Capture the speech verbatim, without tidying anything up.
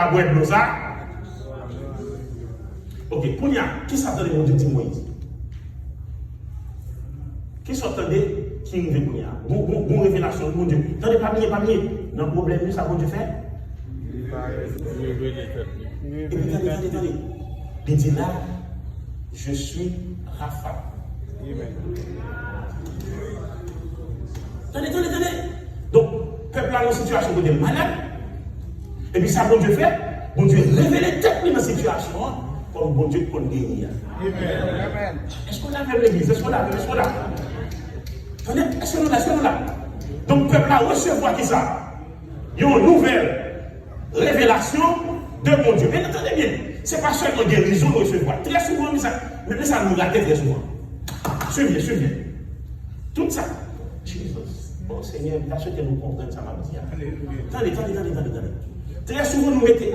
A bwè dlo sa. Ok, kounye a, kisa w tande Bondye di Moyiz? Kisa w tande ki rive kounye a? Gon, gon, gon revelasyon Bondye. Tande, pa bliye, pa bliye. Nan pwoblèm li, sa Bondye fè? Epi tande, tande, tande. Li di la, je suis Rapha. Tande, tande, tande. Donk, pèp la nan sitiyasyon kote l malad. Epi sa Bondye fè, Bondye revele tèt li nan sitiyasyon an, kòm Bondye k konn geri a. Èske w la avè m, legliz? Èske w la avè m? Èske w la? Tande, èske nou la? Èske nou la? Donk, pèp la resevwa kisa? Yon nouvèl revelasyon de Bondye. Men tande byen, se pa sèlman gerizon yo resevwa. Trè souvan, men sa, men sa nou rate trè souvan. Swiv byen, swiv byen. Tout sa, Jesus. O Senyè, m ta swete nou konprann sa m ap di a. Tande, tande, tande, tande, tande. Trè souvan, nou mete